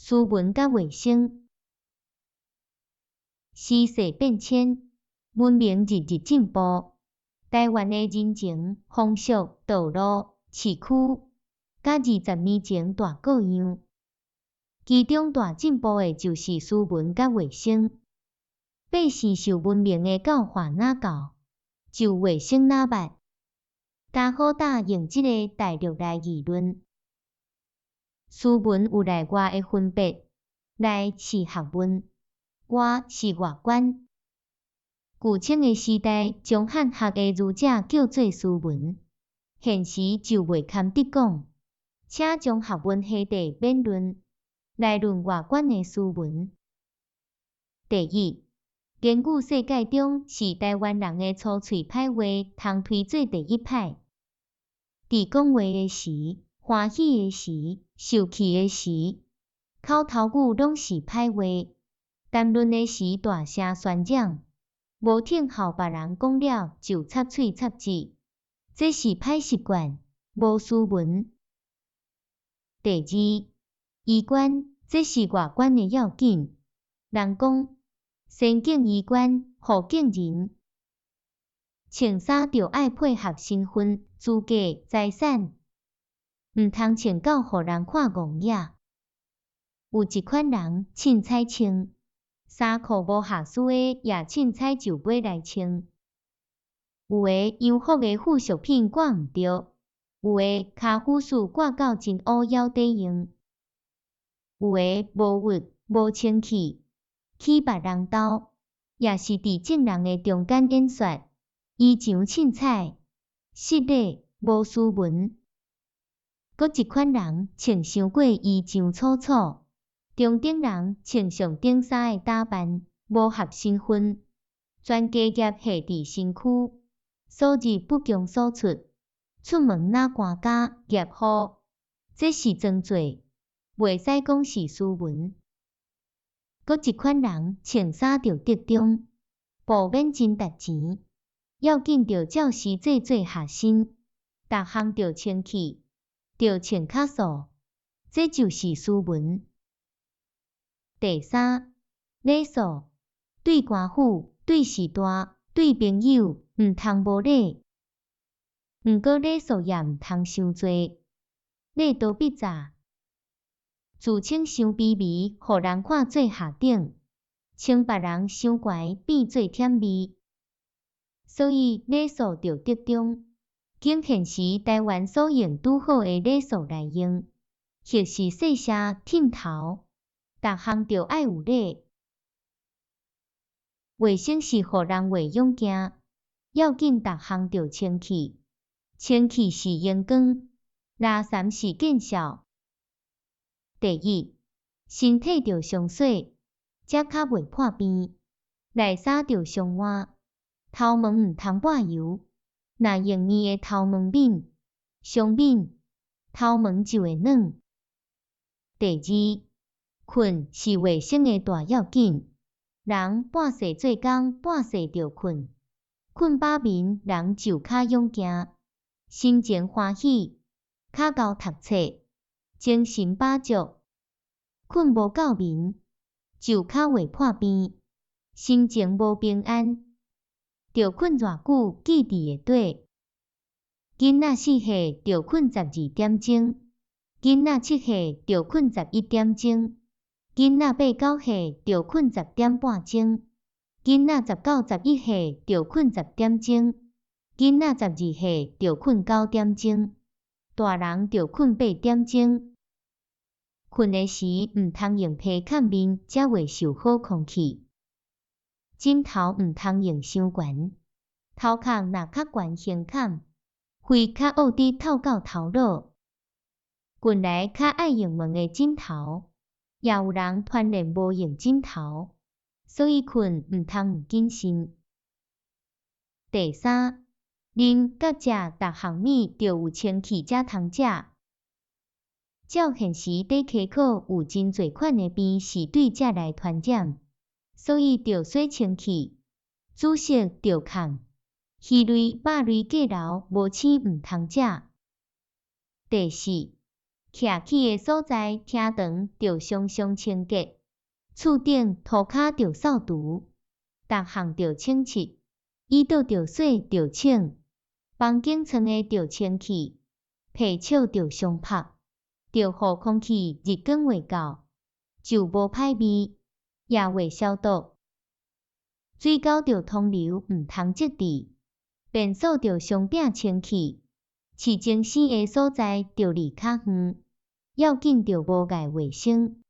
斯文佮衛生。時勢變遷，文明日日進步，台灣的人情、風俗、道路、市區，佮20年前大過樣。其中大進步的就是斯文佮衛生。百姓受文明的教化若夠，就衛生若捌。加好膽用這个大略來議論。斯文有內外的分別，內是學問，外是外觀。舊清的時代，將漢學的儒者叫做斯文，現時就袂堪得講。請將學問下地免論，來論外觀的斯文。第一，言語世界中是台灣人的粗喙歹話，通推做第一歹。佇講話的時，歡喜的時，受氣的時，口頭語攏是歹話。談論的時大聲宣講，無聽候別人講了就插喙插舌，這是歹習慣，無斯文。第二，衣冠，這是外觀的要緊。人講，身敬衣冠，福敬人。穿衫著愛配合身份、資格、財產，毋通穿到予人看戇野。有一款人凊彩穿，衫褲無合適的也凊彩就買來穿。有的洋服的附屬品掛毋著，有的跤虎須掛到真烏枵底用，有的無鬱無清氣，去別人兜，也是佇眾人的中間演說，衣裳凊彩，失禮無斯文。閣一款人穿傷過衣裳粗糙，中等人穿上等衫的打扮，無合身份，全家業下佇身軀，所入不驚所出，出門若寒加夾雨，這是裝作，袂使講是斯文。閣一款人穿衫著適中，無免真值錢，要緊著照實際做合身，逐項著清氣，著穿較素，這就是斯文。第三，禮數，對官府、對序大、對朋友，毋通無禮。毋過禮數也毋通傷濟，禮多必詐。自稱傷卑微，予人看做下等；稱別人傷懸，變做忝味。所以禮數著適中，揀現時台灣所用拄好的禮數來用，或是細聲忝頭，逐項著愛有禮。衛生是予人袂勇驚，要緊逐項著清氣，清氣是榮光，垃圾是見笑。第一，身體著常洗，才較袂破病。內衫著常換，頭毛毋通抹油，若用硬的頭毛敏，傷敏，頭毛就會軟。第二，睏是衛生的大要緊。人半世做工，半世著睏，睏飽眠，人就較勇健，心情歡喜，較𠢕讀冊，精神飽足。睏無夠眠，就較會破病，心情無平安。著睏偌久，記佇會底。囡仔4歲著睏12點鐘，囡仔7歲著睏11點鐘，囡仔八九歲著睏10點半鐘，囡仔十九十一歲著睏10點鐘，囡仔12歲著睏9點鐘，大人著睏8點鐘。睏的時毋通用被崁面，才會受好空氣。枕頭毋通用傷懸，頭殼若較懸胸坎，血較僫直透到頭腦。近來較愛用毛的枕頭，也有人傳練無用枕頭，所以睏毋通毋謹慎。第三，啉佮食逐項物著有清氣才通食。照現時佇溪口有真濟款的病是對這來傳染，所以著洗清氣，煮食著崁，魚類、肉類過流無鮮毋通食。第四，徛起的所在廳堂著常常清潔，厝頂塗跤著掃除，逐項著清拭，椅桌著洗著清，房間窗的著清氣，被笑著常曝，著予空氣日光會到，就無歹味，也會消毒。水溝著通流，毋通積滯，便所著常摒清氣，飼精生的所在著離較遠，要緊著無礙衛生。